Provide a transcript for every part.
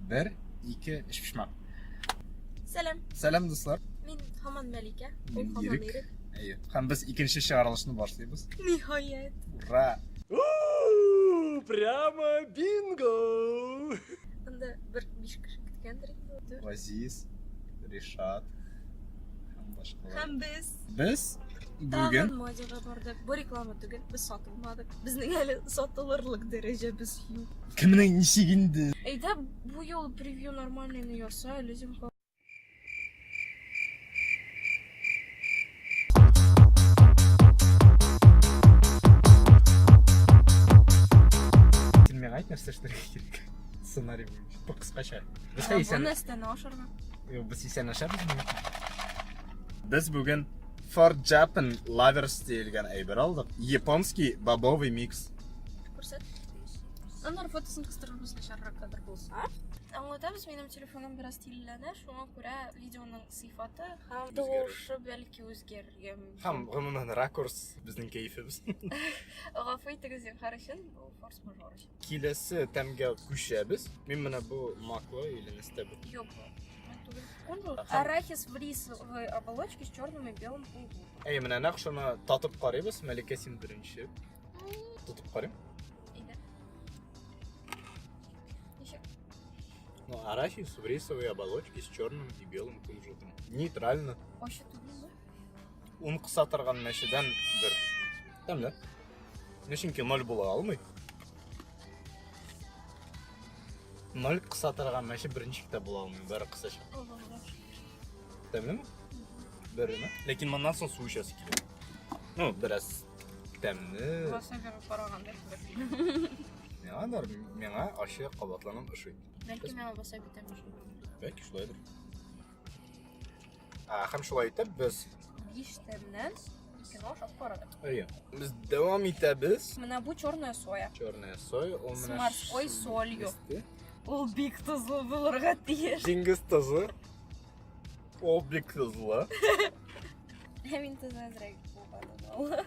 Бер, ике, өчпочмак. Сәлам. Сәлам, дуслар. Мин һаман Мәликә. Ул Мин һаман Ирек. Ирек. Әйе. Һәм без икенче чыгарылышны башлыйбыз. Ниһаять. Ура! Прямо бинго! Анда бер биш кеше көткәндер инде. Дүрт. Газиз, Ришат һәм башкалар. Һәм без Без бүген тагын Модига бардык. Бу реклама түгел, без сатылмадык. Безнең әле сатылырлык дәрәҗәбез юк. кемнең ничек инде? Әйдә, бу юлы превью нормальныйны яса, әле зинһар. Син миңа әйт нәрсә эшләргә кирәк. Сценарий буенча. Бу кыскача. Без Бу исән. нәрсәне ашарга? Юк, без исәнләшәбезме? Без бүген For Japan Lovers диелгән әйбер алдык. Японский бобовый микс. Күрсәт. Аннары фотосын кыстырырбыз начаррак кадр булса. Аңлатабыз, минем телефоным бераз тилеләнә, шуңа күрә видеоның сыйфаты һәм тавышы бәлки үзгәрергә мөмкин. Һәм гомумән ракурс безнең кәефебез. Гафу итегез зинһар өчен, бу форс-мажор өчен. Киләсе тәмгә күчәбез. Мин менә бу маклы или нәрсә бу? Юк, мин түгел. Кунжут. Арахис в рисовой оболочке с черным и белым кунжутом. Әйе, менә нәкъ шуны татып карыйбыз. Мәликә, син беренче. Тотып карыйм. Әйдә. Ничек? Ну, арахис в рисовой оболочке с черным и белым кунжутом. Нейтрально. Ачы түгелме? Ун кыса торган мәчедән бер. Тәмле. Ну, чөнки ноль була алмый. Ноль кыса торган мәче берничек тә була алмый, бары кысачак. Тәмлеме? Береме? Ләкин моннан соң су эчәсе килә. Ну, бераз тәмле. Васабига караганда Миңа да, миңа ачы кабатланып ошый. Бәлки миңа васаби тәме ошый. Бәлки шулайдыр. Һәм шулай итеп без Биш тәмнән икене ашап карадык. Әйе. Без дәвам итәбез. Менә бу черная соя. Черная соя, ул С менә морской шундый солью. төстә. Ул бик тозлы булырга тиеш. Диңгез тозы. Ул бик тозлы. Ә мин тозы әзрәк булганын ала.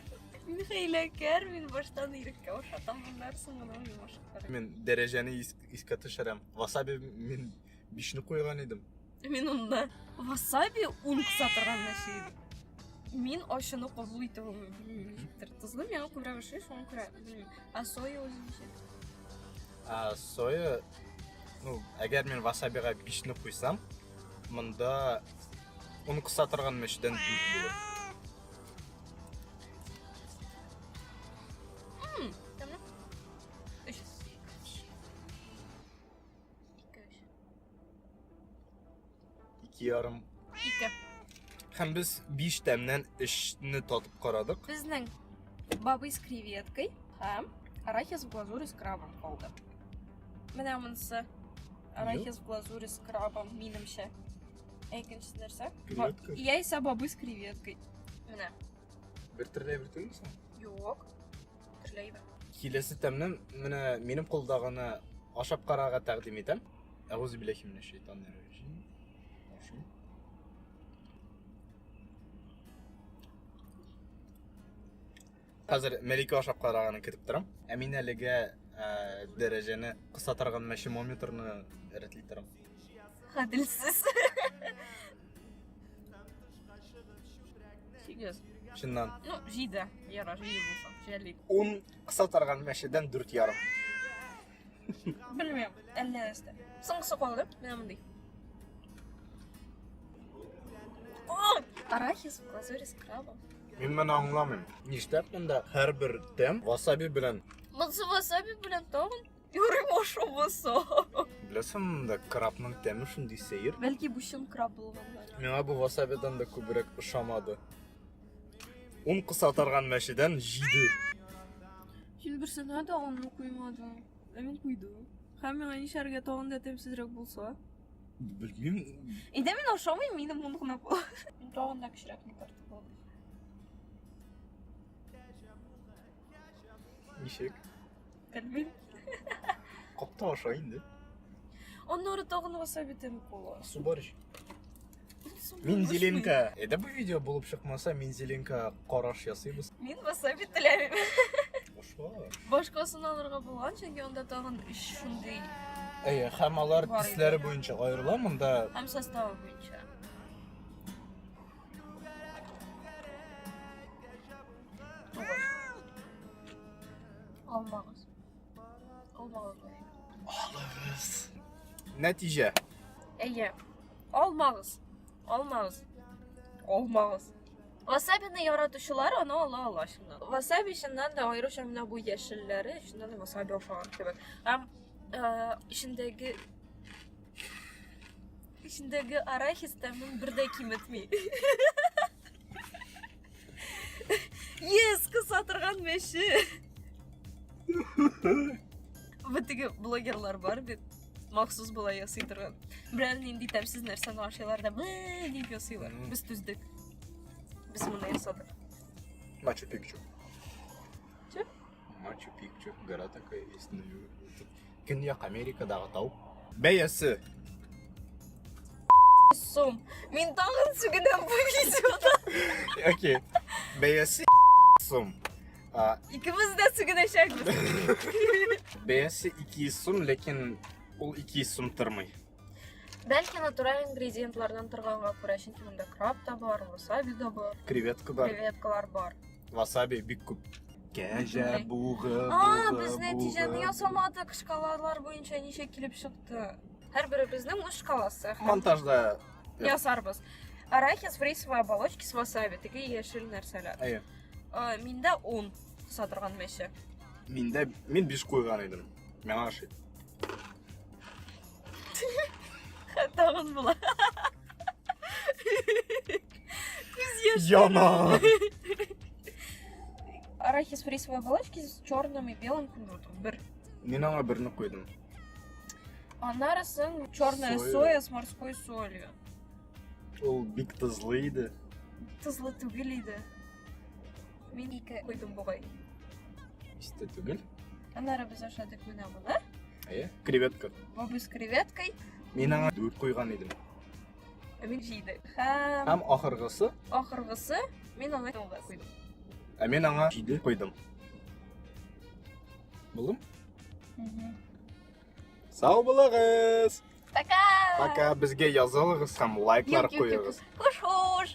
Мин хәйләкәр, мин баштан иреккә ашатам, моннан соң гына мин ашап карыйм. Мин дәрәҗәне искә төшерәм. Васаби мин бишне куйган идем. Мин унда васаби ун кыса торган нәрсә иде. Мин ачыны кабул итә алмыйм, белмим ничектер. Тозлы миңа күбрәк ошый, шуңа күрә белмим. Ә соя үзе ничек? Ә соя, ну, әгәр мин васабига бишне куйсам, монда ун кыса торган мәчедән дүрт булыр. Тәмле. Өч. Ике, өч. 2,5. Ике. Һәм без 5 тәмнән 3-не татып карадык. Безнең бабы с креветкой һәм арахис в глазури с крабом калды. Менә монысы арахис в глазури с крабом, минемчә. Ә икенчесе нәрсә? Креветка. Яисә бабы с креветкой. Менә. Бер төрле әйбер түгелме соң? Юк. Төрле әйбер. Киләсе тәмне менә минем кулдагыны ашап карарга тәкъдим итәм. Әгъузу биллахи минәш шайтанир раҗим. Ашыйм. Хәзер Мәликә ашап караганын көтеп торам. Ә мин әлегә ә, дәрәҗәне кыса торган мәчемометрны рәтли торам. Гаделсез. Сигез. Чыннан. Ну, җиде. Ярар, җиде булсын. Җәлик. Ун кыса торган мәчедән 4,5. Белмим, әллә нәрсә. Соңгысы калды. Менә мондый. О! Арахис в глазури с крабом. Мин моны аңламыйм. Нишләп монда һәрбер тәм васаби белән? Монысы васаби белән тагын Ярый ашамаса. Беләсең, монда крабның тәме шундый сәер. Бәлки бу чын краб булгандыр. Миңа бу васабидан да күбрәк ошамады. Ун кыса торган мәчедән җиде. Син берсенә дә онны куймадың. Ә мин куйдым. Һәм миңа нишләргә тагын да тәмсезрәк булса? Белмим. Әйдә мин ашамыйм, минем ун гына була. Мин тагын да кечерәкне тартып алдым. Ничек? Белмим. Капта аша инде. Аннары тагын васаби тәме кала. Су бар ич. Минзеленка. Әйдә бу видео булып чыкмаса, Минзеленка караш ясыйбыз. Мин васаби теләмим. Аша. Башкасын алырга булган, чөнки анда тагын өч шундый Әйе, һәм алар Бар иде. төсләре буенча аерыла монда. Һәм составы буенча. Тугыз. Алмагыз. Алмагыз. Алыгыз. Нәтиҗә. Әйе. Алмагыз. Алмагыз. Алмагыз. Васабины яратучылар аны ала ала чыннан. Васаби чыннан да аеруча менә бу яшелләре чыннан да васаби охшаган кебек. Һәм э, эчендәге эчендәге арахис тәмен бер дә киметми. Yes, кыса торган мәче. Бу теге блогерлар бар бит. Махсус болай ясый торган. Берәр нинди тәмсез нәрсәне ашыйлар да, «Бэ» дип ясыйлар. Без түздек. Без моны ясадык. Мачу Пикчу. Че? Мачу Пикчу. Гора такая есть на юге. Көньяк Америкадагы тау. Бәясе. Сум. Мин тагын сүгенәм бу видеода. Окей. Бәясе сум. А, Икебез дә сүгенәчәкбез. Бәясе 200 сум, ләкин ул 200 сум тормый. Бәлки натураль ингредиентлардан торганга күрә, чөнки монда краб та бар, васаби да бар, Креветка бар, креветкалар бар. васаби бик күп. Кәҗә бугы, А, бугы, без нәтиҗәне бугы. ясамадык, шкалалар буенча ничә килеп чыкты. Һәрберебезнең үз шкаласы. Монтажда Ясарбыз. Арахис в рисовой оболочке с васаби, теге яшел нәрсәләр. Әйе. Миндә 10 кыса торган мәче. Миндә мин 5 куйган идем. Миңа ошый. Тагын була. Күз яше. Яна. Арахис в рисовой оболочке с черным и белым кунжутом. Бер. Мин аңа берне куйдым. Аннары соң черная Соя. соя с морской солью. Ул бик тозлы иде. Тозлы түгел иде. Мин ике куйдым бугай. Истә түгел. Аннары без ашадык менә моны. Әйе. Креветка. Бобы с креветкой. Мин аңа 4 куйган идем. Ә мин җиде. Һәм Һәм ахыргысы, ахыргысы мин аңа тугыз куйдым. ә мин аңа 7 куйдым. Булдым? Сау булыгыз! Пока! Пока безгә язылыгыз һәм лайклар Юк, юк, юк. куегыз. Хуш, хуш!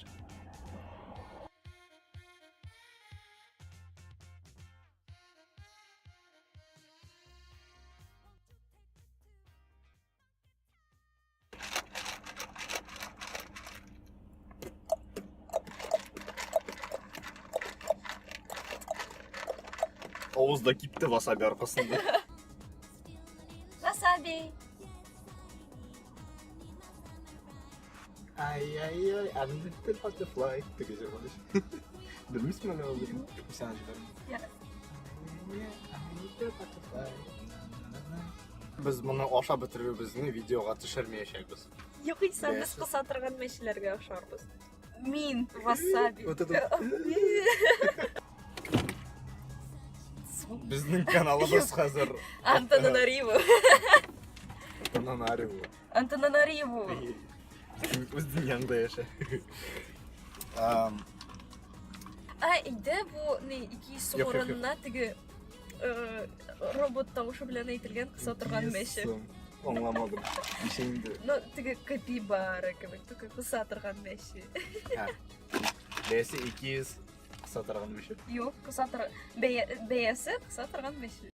Авызда кипте васаби аркасында. Васаби! Ай-яй-яй, I'm a little butterfly. Теге җыр бар. Белмисеңме әле ул җырны? Сиңа җибәрәм. Ярар. I'm a little butterfly. Без моны ашап бетерүебезне видеога төшермәячәкбез. Юк исә без Бәясе. кыса торган мәчеләргә охшарбыз. Мин васаби. Вот это Безнең каналыбыз хәзер Антананариву. Антананариву. Антананариву. Син үз дөньяңда яшә. А, иде бу ни ике сум Юк, юк, юк. урынына теге э, робот тавышы белән әйтелгән кыса торган мәче. Аңламадым. Ничә инде? Ну, теге капибара кебек, только кыса торган мәче. Бәясе 200 кыса торган мәче. Юк, кыса торган бәясе кыса торган мәче.